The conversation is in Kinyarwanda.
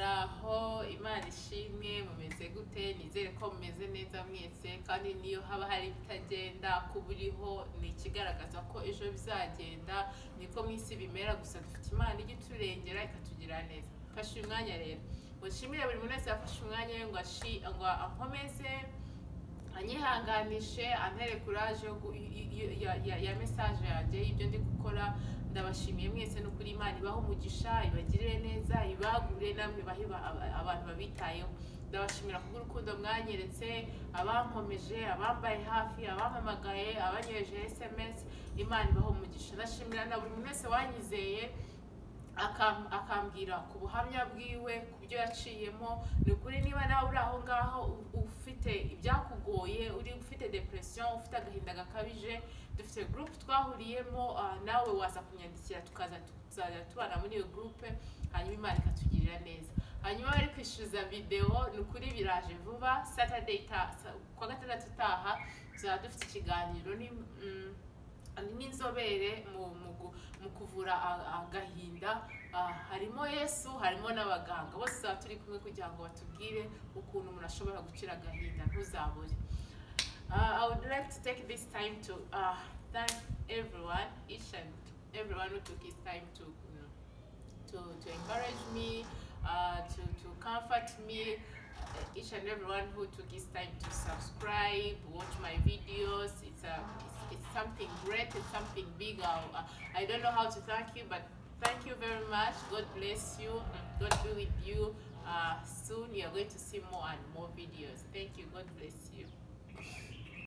Muraho, Imana ishimwe. Mumeze gute? Nizere ko mumeze neza mwese, kandi niyo haba hari ibitagenda, kuba uriho ni ikigaragaza ko ejo bizagenda. Niko mu isi bimera, gusa dufite Imana ijya iturengera ikatugira neza. Mfashe uyu mwanya rero ngo nshimire buri muntu wese wafashe umwanya we ngo ankomeze, anyihanganishe, antere courage yo ya message yanjye y'ibyo ndi gukora. Ndabashimiye mwese n'ukuri. Imana ibahe umugisha, ibagirire neza, ibagure, namwe ibahe abantu babitayeho. Ndabashimira kubw'urukundo mwanyeretse, abankomeje, abambaye hafi, abampamagaye, abanyoheje SMS. Imana ibahe umugisha. Ndashimira na buri muntu wese wanyizeye akambwira ku buhamya bwiwe, ku byo yaciyemo. Ni ukuri, niba nawe uri aho ngaho ufite ibyakugoye, uri ufite depression, ufite agahinda gakabije, dufite group twahuriyemo. Nawe waza kunyandikira, tukaza tuzajya tubana muri iyo group, hanyuma Imana ikatugirira neza. Hanyuma bari kwishyuza video, ni ukuri biraje vuba. Saturday kuwa gatandatu utaha tuzaba dufite ikiganiro ni n'inzobere mu kuvura agahinda. Harimo Yesu, harimo n'abaganga, bose tuzaba turi kumwe kugira ngo batubwire ukuntu umuntu ashobora gukira agahinda. Ntuzabure. I would like to take this time to thank everyone, each and everyone who took his time to encourage me, to comfort me, each and everyone who took his time to subscribe, watch my videos. It's something great, it's something big. I don't know how to thank you, but thank you very much. God bless you. God be with you. Soon you are going to see more and more videos. Thank you. God bless you.